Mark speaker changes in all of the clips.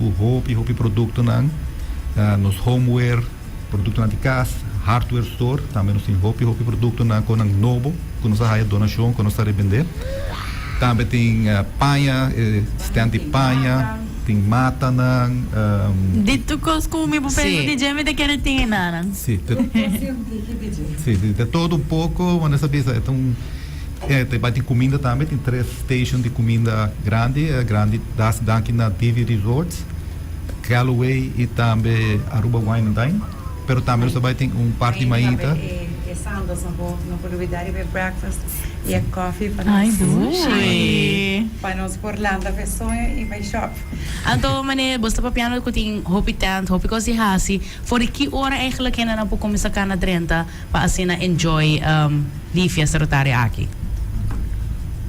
Speaker 1: ku hopi hopi produktonan, nos homeware, produktonan di kas, hardware store, tambe nos tin hopi hopi produktonan ku nan nobo ku nos a haya donashon ku nos ta rebendé. Tambe tin paña, e stand di paña, tin matanan.
Speaker 2: Di tur kos ku mi por pensa di dje mi ta kere tin e nanan.
Speaker 1: Si, si, de todo un poko, manera sa bisa e ta un. E ta bai tin kuminda tambe, tin tres station di kuminda grandi, grandi das danki na Divi Resorts, Callaway i tambe Aruba Wine and Dine. Pero tambe nos ta bai tin un parti mainta.
Speaker 3: Tambe e Santos, no por no por lubida riba e breakfast i e coffee pa nos.
Speaker 2: Ay dushi.
Speaker 3: Pa nos por lanta fe soño i bai shop.
Speaker 4: Anto mane bo sta papiando ku tin hopi tent, hopi kos di hasi, for di ki ora eigenlijk hendenan por kuminsá kana drenta? Pa asina enjoy di fiesta Rotario aki.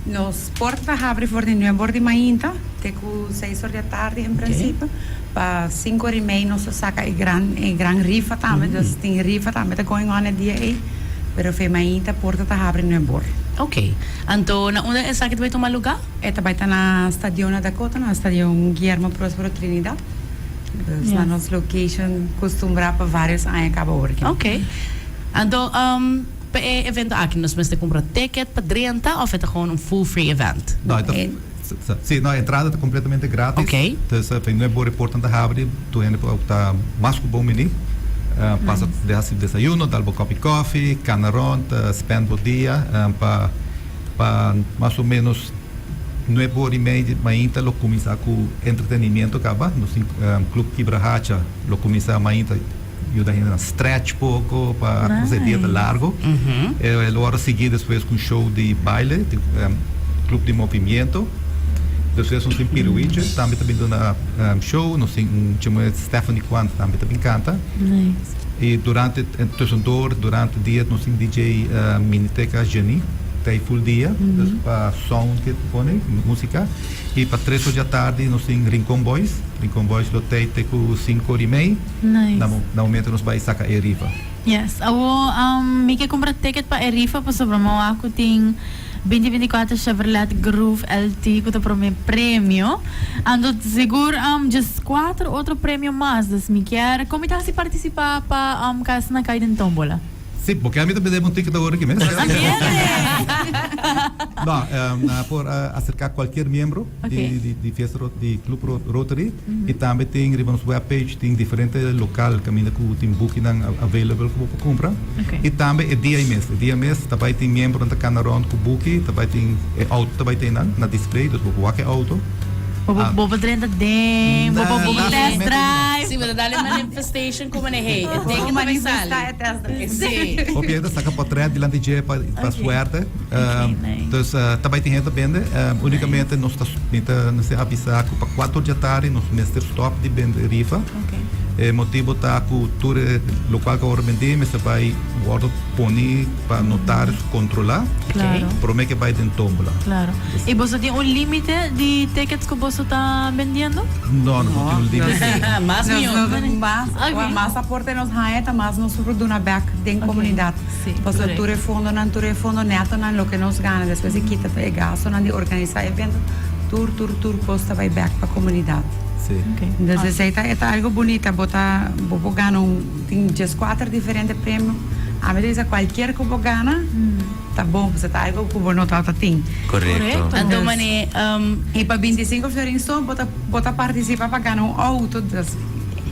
Speaker 3: Nos porta ta habri for di nuebe or di mainta te ku seis or di atardi en principio. Pa sinku or i mei nos ta saka e gran e gran rifa tambe, dus tin rifa tambe ta going on e dia ei, pero fe mainta porta ta habri nuebe or.
Speaker 4: Ok. Anto na unda esaki ta bai tuma luga?
Speaker 3: E ta bai ta na Stadion na Dakota, na Stadion Guillermo Prospero Trinidad. Dus na nos location costumbrá pa varios aña caba ora ki.
Speaker 4: Ok. Anto pa e evento aki nos mester cumpra ticket pa drenta of e ta gewoon un full free event?
Speaker 1: No, e ta, si, no, e entrada ta completamente gratis.
Speaker 4: Ok.
Speaker 1: Dus pa e nuebe ora e portanan ta habri, tur hende por ta mas cu bon bini. Pasa den haci desayuno, dal bo copi coffee, cana rond, spend bo dia pa pa mas o menos. Nuebe ora i mei di mainta lo kuminsá ku entretenimiento kaba. Nos tin Club Kibrahacha lo kuminsá mainta yuda hendenan stretch poko pa nos e dia ta largo. E lo ora sigui despues ku un show di baile di Club di Movimiento. Despues nos tin Piruiche tambe ta bin duna show. Nos tin un chimue Stephanie Kwan tambe ta bin kanta. I durante tussendoor durante dia nos tin DJ Miniteca Jenny ta ei full dia dus pa sound ke pone musica i pa tres or di atardi nos tin Rincon Boys Rincon Boys lo tei te ku sinku or i mei na momento nos bai saka e rifa.
Speaker 2: Yes awo mi ke kumpra ticket pa e rifa pasobra mi wak ku tin Binti binti kuater Chevrolet Groove LT ku ta prome premio. Anto sigur djes kuater otro premio mas. Dus mi kier kon mi ta hasi partisipá pa kas na kai den tómbola?
Speaker 1: Sí, bo kier mi ta bende bo un ticket awor aki mes. No, nan por aserká kualkier miembro di di Fiesta di Club Rotary i tambe tin riba nos webpage tin diferente lokal kaminda ku tin bukinan available ku bo por kumpra. I tambe e dia ei mes, e dia mes ta bai tin miembronan ta kana rònt ku buki, ta bai tin e outo ta bai tin nan na display, dus bo por wak e outo.
Speaker 2: Bo por bo por drenta den, bo por bo por test drive.
Speaker 4: Si, bo ta dal e manifestation ku manera hey, e teken ta bai sali. Si.
Speaker 1: Hopi hende ta saka potrèt dilanti dje pa pa suerte. Dus ta bai tin hende ta bende. Unikamente nos ta mi ta mester avisá ku pa kuater djatardi nos mester stòp di bende rifa. E motibo ta cu tur e locual cu a wordo bendí mester bay wordo poni pa notaris controla prome ke bay den tombola.
Speaker 2: Claro. Y boso tin un limite di tickets cu boso ta bendiendo?
Speaker 1: No, nos no tin un limite.
Speaker 4: Mas mihor.
Speaker 3: Mas, mas aporte nos haya ta mas nos por duna bek den comunidad. Pasobra tur e fondonan, tur e fondo netonan loke nos gana despues di kita e gastonan di organisa evento, tur, tur, tur cos ta bay bek pa comunidad.
Speaker 1: Sí.
Speaker 3: Entonces esey ta e ta algo bunita bo ta bo por gana un tin dieskuater diferente premio ami ta bisa cualkier cu bo gana ta bon pasobra ta algo cu bo no tabata tin.
Speaker 5: Correcto.
Speaker 4: Anto mane
Speaker 3: Y pa bintisinco florin so bo ta bo ta participa pa gana un auto dus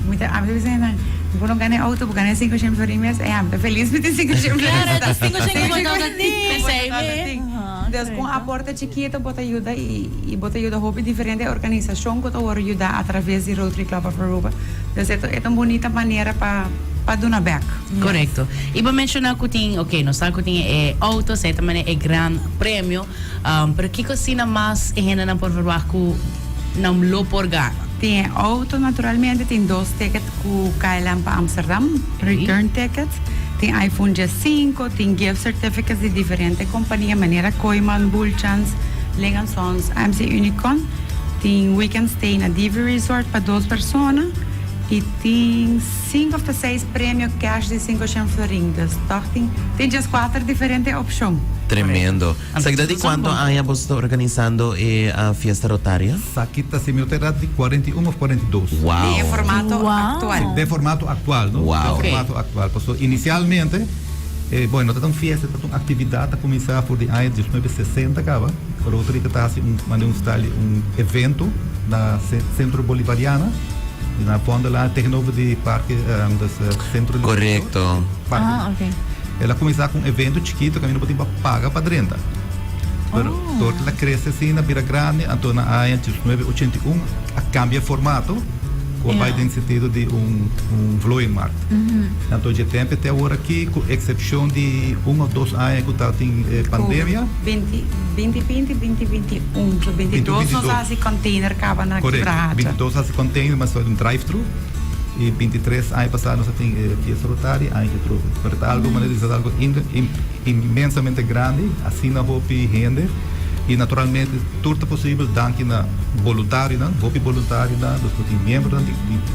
Speaker 3: mi ta ami ta bisa nan bo no gana e auto bo gana e cinco shen florin mes ey ami ta feliz mi tin cinco shen florin.
Speaker 2: Claro e ta cinco shen cu bo tabata tin.
Speaker 4: Pesey mi.
Speaker 3: Dus cu un aporte chikito bo ta yuda y bo ta yuda hopi diferente organisacion cu ta worde yuda a traves di Rotary Club of Aruba. Dus e ta un bunita manera pa pa duna bek.
Speaker 4: Corecto. Y bo menciona cu tin, ok, nos sa cu tin e auto, esey ta manera e gran premio, pero kico asina mas e hendenan por verwacht cu nan lo por gana?
Speaker 3: Tin e auto naturalmente, tin dos ticket cu KLM pa Amsterdam, return tickets, tin iPhone diescinco, tin gift certificates di diferente compania manera Kooyman, Boolchand's, Ling and Sons, MC Unicon, tin weekend stay na Divi Resort pa dos persona y tin cinco of ta seis premio cash di cinco shen florin, dus toch tin tin diescuater diferente opcion.
Speaker 5: Tremendo.
Speaker 4: Anto
Speaker 5: Sa di
Speaker 4: tudo
Speaker 5: cuanto
Speaker 4: bom.
Speaker 5: Aña boso ta organisando e fiesta rotaria?
Speaker 1: Esaki ta si mi no ta erra di 41 of 42.
Speaker 5: Wow.
Speaker 3: Den formato actual.
Speaker 1: Den formato actual, no?
Speaker 5: Wow.
Speaker 1: Den formato actual. Paso inicialmente, bueno, no ta un fiesta, ta un actividad a cuminsa for di aña 1960 caba. Rotary ta haci un, manda un style, un evento na Centro Bolivariana, na Vondellaan tegenover di parke, dus Centro di
Speaker 5: Correcto.
Speaker 1: Parke.
Speaker 2: Ah, ok.
Speaker 1: El a cuminsa cu un evento chikito caminda bo tin pa paga pa drenta. Pero door cu el a crece asina bira grandi, anto na aña 1981 a cambia e formato cu a bay den sentido di un un vlooienmarkt. Anto dje tempo te awor aki cu excepcion di un of dos aña cu tabatin e pandemia.
Speaker 3: Binti, binti binti, binti binti un, so binti dos nos a haci container caba na
Speaker 1: Correcto,
Speaker 3: Kibrahacha.
Speaker 1: binti dos a haci container mas un drive thru. Y 23 aña pasá nos a tin e fiesta Rotary, aña ke trobe. Pero ta algo manera di sa algo inmensamente grandi, asina hopi hende y naturalmente tur ta posibel danki na boluntarionan, hopi boluntarionan, nos por tin miembronan di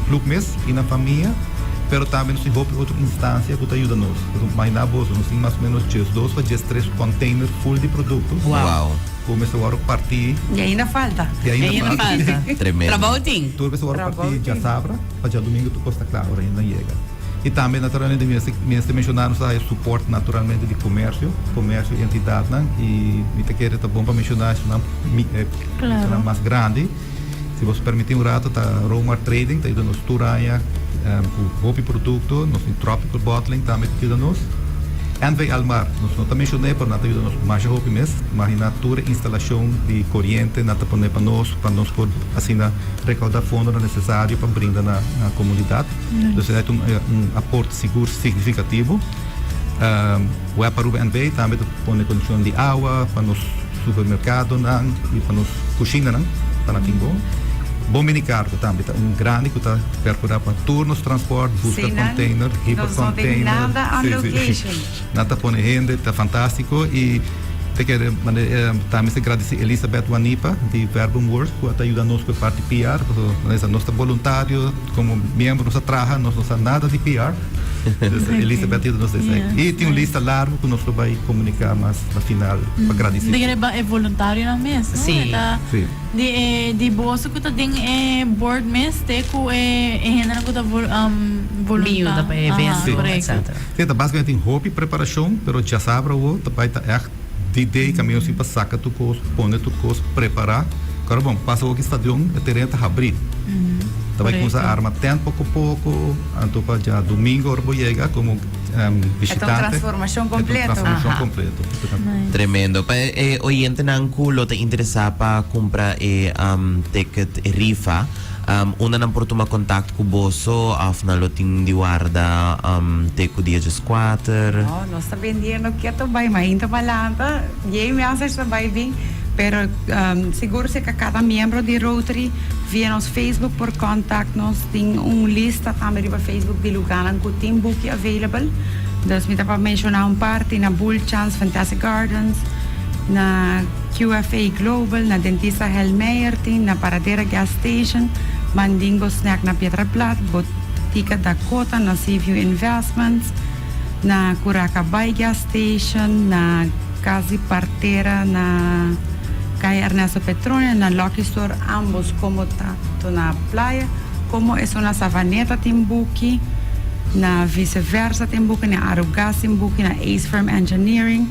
Speaker 1: club mes y nan famia, pero tambe nos tin hopi otro instancia cu ta yuda nos. Pasobra imagina boso, nos tin mas o menos diesdos pa diestres container full di producto.
Speaker 5: Wow.
Speaker 1: Cu mester wòrdu partí.
Speaker 3: I ainda falta.
Speaker 1: I ainda falta.
Speaker 5: Tremendo.
Speaker 4: Trabou tin.
Speaker 1: Tur mester wòrdu partí djasabra pa djadumingu tur kos ta kla ora hende nan yega. I tambe naturalmente mi mester mi mester menshoná nos ta haya suport naturalmente di komersio, komersio i entidatnan i mi ta kere ta bon pa menshoná esunnan mi esunnan mas grandi. Si boso permití un rato ta Romar Trading ta yuda nos tur aña ku hopi produkto, nos tin Tropical Bottling tambe ta yuda nos. NV Almar, nos no ta menshoné pero nan ta yuda nos masha hopi mes. Imagina tur e instalashon di koriente nan ta pone pa nos, pa nos por asina rekaudá fondonan nesesario pa brinda na komunidat. Dus esei ta un aporte sigur signifikativo. Web Aruba NV tambe ta pone kondishon di awa pa nos supermerkadonan i pa nos kushinanan pa nan tin bon. Bon Bini Cargo tambe ta un grandi ku ta perkurá pa tur nos transport, buska container, hiba container. Nan ta pone hende, ta fantástiko i te kere tambe mester gradisí Elizabeth Wanipa di Verbum Works ku a ta yuda nos ku e parti PR, pasobra nos ta boluntario. Como miembro nos a traha, nos no sa nada di PR. Dus Elizabeth yuda nos esei. Y tin un lista largo cu nos lo bay comunica mas na final pa gradici.
Speaker 2: Di riba e voluntarionan mes, no?
Speaker 4: Sí.
Speaker 2: E ta
Speaker 1: Sí.
Speaker 2: di e di boso cu ta den e board mes te cu e e hendenan cu ta vol um
Speaker 4: Bin yuda pa e
Speaker 2: Aha,
Speaker 4: evento,
Speaker 2: correcto.
Speaker 4: etcetera.
Speaker 1: Sí, ta basicamente tin hopi preparacion, pero djasabra awo ta bay ta echt di day caminho si pa saca tur cos, pone tur cos, prepara. Claro bon, pasa awo ki stadion e tereno ta habri. Ta bay cuminsa arma tent poco poco, anto pa djadomingo ora bo yega como bishitante.
Speaker 3: E ta un transformacion completo.
Speaker 1: E ta un transformacion completo.
Speaker 5: Tremendo. Pa e oyentenan cu lo ta interesa pa cumpra e ticket, e rifa, Unda nan por tuma kontakt ku boso òf nan lo tin di warda te ku dia djeskuater?
Speaker 3: No, nos ta bendiendo keto bai mainta pa lanta, yei message ta bai bin, pero sigur si ka kada miembro di Rotary via nos Facebook por contact nos, tin un lista tambe riba Facebook di luganan ku tin buki available, dus mi ta pa menciona un par, tin na Bull Chance, Fantastic Gardens, na. QFA Global, na Dentista Helmeyer tin, na Paradera Gas Station, Mandingo Snack na Piedra Plat, Botica Dakota, na Seaview Investments, na Curaca Bay Gas Station, na Cas di Partera, na Calle Ernesto Petronia, na Lucky Store, ambos como tanto na Playa como esun na Savaneta tin buki, na Vice Versa tin buki, na Arugas tin buki, na Ace Firm Engineering.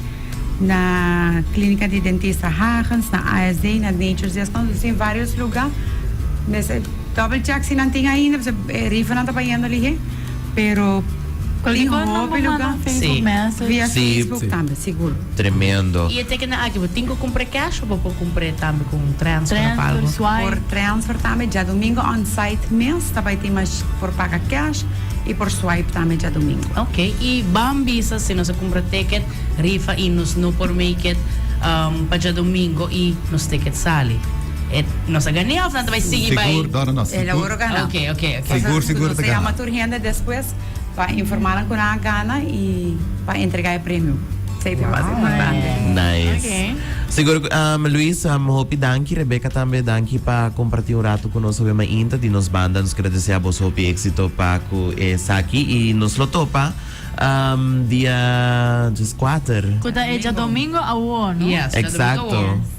Speaker 3: na Clínica di Dentista Hagens, na ASD, na Nature's Discount, dus tin varios luga. Mester double check si nan tin ainda, pasobra e rifanan ta bayendo lihe, pero tin hopi luga.
Speaker 4: Sí.
Speaker 3: Via
Speaker 5: Sí.
Speaker 3: Facebook tambe, sigur.
Speaker 5: Tremendo.
Speaker 4: I e tekennan aki bo tin ku kumpra cash o bo por kumpra tambe ku un transfer of algo?
Speaker 2: Transfer, swipe.
Speaker 3: Por transfer tambe, djadumingo on site mes ta bay tin mas por paga cash i por swipe tambe djadumingo.
Speaker 4: Ok, i ban bisa si nos a kumpra ticket Rifa y nos no por make it pa djadomingo y nos ticket sali. E nos a gan'é of nan ta bay sigui bay?
Speaker 1: Sigur, no, no, no,
Speaker 3: E la
Speaker 1: sigur.
Speaker 3: oro gana.
Speaker 4: Ok, ok, ok.
Speaker 1: Sigur, sigur
Speaker 3: Nos
Speaker 1: ta
Speaker 3: ta
Speaker 1: gana.
Speaker 3: yama tur hende despues pa informa nan cu nan a gana y pa entrega e premio. Esey ta mas importante.
Speaker 5: Nice.
Speaker 2: Okay.
Speaker 5: Sigur, Luis, hopi danki. Rebecca tambe danki pa comparti un rato cu nos awe mainta. Di nos banda nos quier desea boso hopi exito pa cu esaki y nos lo topa dia 14.
Speaker 2: Cu ta e djadomingo awo, no?
Speaker 4: Yes, djadomingo
Speaker 5: Exacto.
Speaker 4: awo.